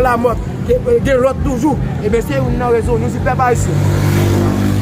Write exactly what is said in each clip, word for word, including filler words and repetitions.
Lamòt, gen, gen lòt toujou. Ebyen, se youn nan rezon nou di pèp ayisyen.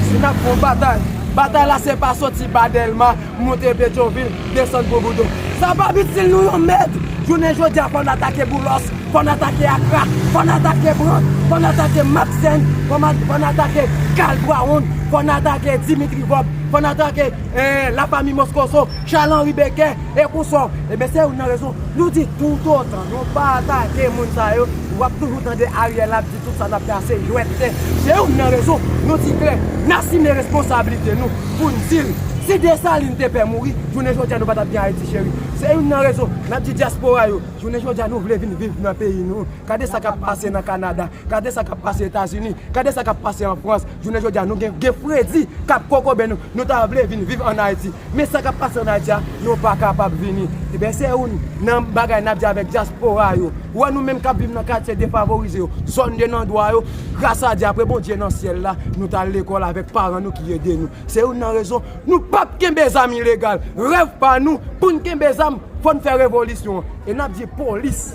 Si n ap fè yon batay, batay la se pa soti ba Dèlma, monte Petyonvil, desann Boboudon. Sa p ap itil nou yon mèd. Jounen jodi a, fò n atake Boulos, fò n atake Akra, fò n atake Brant, fò n atake Maksenn, fò n a-, fò n atake Kal Bwawonn, fò n atake Dimitri Vòb, fò n atake, eh, lafanmi Moskoso, Charles Henri Becker, e konsò. Ebyen, se youn nan rezon nou di toutotan nou pa atake moun sa yo, w ap toujou tande Ariel ap di tout sa n ap fè a se jwèt tè. Se youn nan rezon nou di klè, n asime responsablite nou pou n di l. Si Desalin te pè mouri, jounen jodi a nou pa t ap gen Ayiti cheri. Se youn nan rezon n ap di dyaspora yo, jounen jodi a nou vle vin viv nan peyi nou. Gade sa k ap pase nan Kanada, gade sa k ap pase Etazini, gade sa k ap pase an Frans. Jounen jodi a nou gen, gen fredi k ap kokobe nou, nou ta vle vin viv ann Ayiti. Men sa k ap pase ann Ayiti a, nou pa kapab vini. Ebyen, se youn nan bagay n ap di avèk dyaspora yo. Ou wè nou menm k ap viv nan katye defavorize yo, zòn de nandwa yo, gras a Dye, apre Bondye nan syèl la, nou t al lekòl avèk paran nou ki ede nou. Se youn nan rezon nou p ap kenbe zam ilegal. Rèv pa nou pou n kenbe zam, fò n fè revolisyon an. E n ap di polis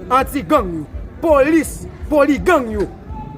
anti-gang yo, polis poligang yo.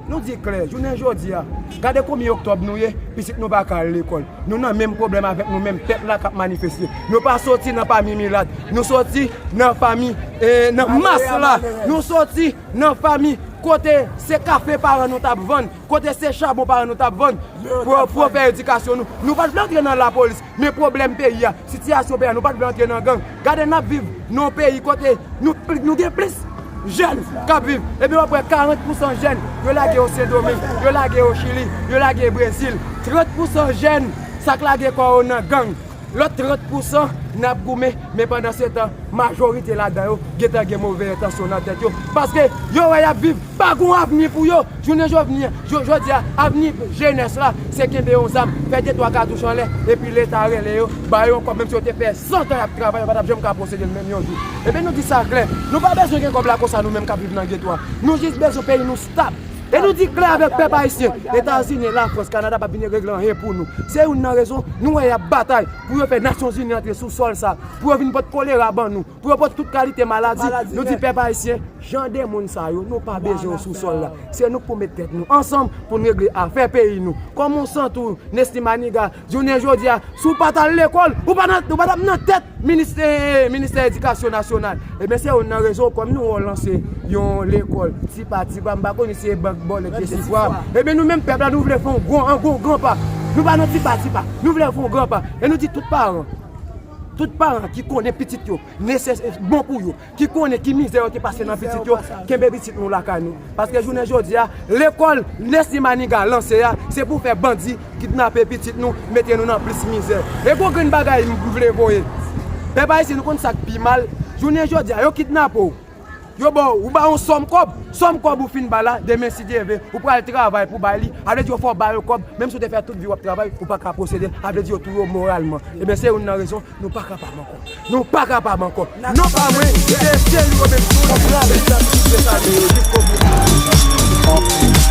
Nou di klè, jounen jodi a, gade konbyen oktòb nou ye, pitit nou pa ka al lekòl. Nou nan menm pwoblèm avèk nou menm pèp la k ap manifeste. Nou pa soti nan pami milat, nou soti nan pami, eh, nan mas la. Nou soti nan fami kote se kafe paran nou t ap vann, kote se chabon paran nou t ap vann pou, pou yo fè edikasyon nou. Nou pa t vle antre nan lapolis, men pwoblèm peyi a, sitiyasyon peyi a, nou pa t vle antre nan gang. Gade n ap viv nan yon peyi kote nou, nou gen plis jèn k ap viv. Ebyen, w ap wè karant pousan jèn, yo lage yo Sendomeng, yo lage yo Chili, yo lage Brezil. Trant pousan jèn sa k lage kò yo nan gang. Lòt trant pousan n ap goumen, men pandan se tan, majorite ladan yo gentan gen move entansyon nan tèt yo. Paske yo wè y ap viv, pa gen yon avni pou yo. Jounen jodi a, jo-, jodi a, avni jenès la, se kenbe yon zam, fè de twa katouch anlè, epi Leta rele yo, ba yo yon kòb, menm si yo te fè san tan y ap travay, yo pa t ap janm ka posede l menm yon jou. Ebyen, nou di sa klè, nou pa bezwen gen kòb la konsa, nou menm k ap viv nan geto a. Nou jis bezwen peyi nou stab. E nou di klè avèk pèp ayisyen, Etazini, Lafrans, Kanada p ap vin regle anyen pou nou. Se youn nan rezon nou wè y ap batay pou yo fè Nasyonzini antre sou sòl sa, pou yo vin pote kolera ban nou, pou yo pote tout kalite maladi. Nou di pèp ayisyen, jan de moun sa yo, nou pa bezwen yo sou sòl la. Se nou k pou met tèt nou ansanm pou n regle afè peyi nou. Kòm ou santi w, Nesmy Maniga, jounen jodi a, si w pa t al lekòl, ou pa nan, ou pa t ap nan tèt minis-, eh, ministè edikasyon nasyonal. Ebyen, se youn nan rezon, kòm nou wè w lanse yon lekòl ti pa ti pa, m pa konnen si e bank bòlèt Jesifwa. Ebyen, nou menm pèp la, nou vle fè yon gwo, yon gwo gran pa. Nou pa nan ti pa ti pa. Nou vle fè yon gran pa. E nou di tout paran, tout paran ki konnen pitit yo nesesè, bon pou yo, ki konnen ki mizè yo te pase nan pitit yo, kenbe pitit nou lakay nou. Paske jounen jodi a, lekòl Nesmy Maniga lanse a, se pou fè bandi kidnape pitit nou, mete nou nan plis mizè. E gwo grenn bagay m vle voye. Pèp ayisyen, nou konn sa k pi mal. Jounen jodi a, yo kidnape w. Yo ba w, ou ba yon sòm kòb. Sòm kòb ou fin ba la, demen si Dye vle, ou pral travay pou bay li. A vle di yo fè w ba yo kòb, menm si w te fè tout vi w ap travay, ou pa ka posede l. A vle di yo touye w moralman. Ebyen, se youn nan rezon nou pa kapab ankò. Nou pa kapab ankò. Non pa mwen, se Thierry Robinson, kòm la avèk sa, tout se sa nou ye, jiskobou.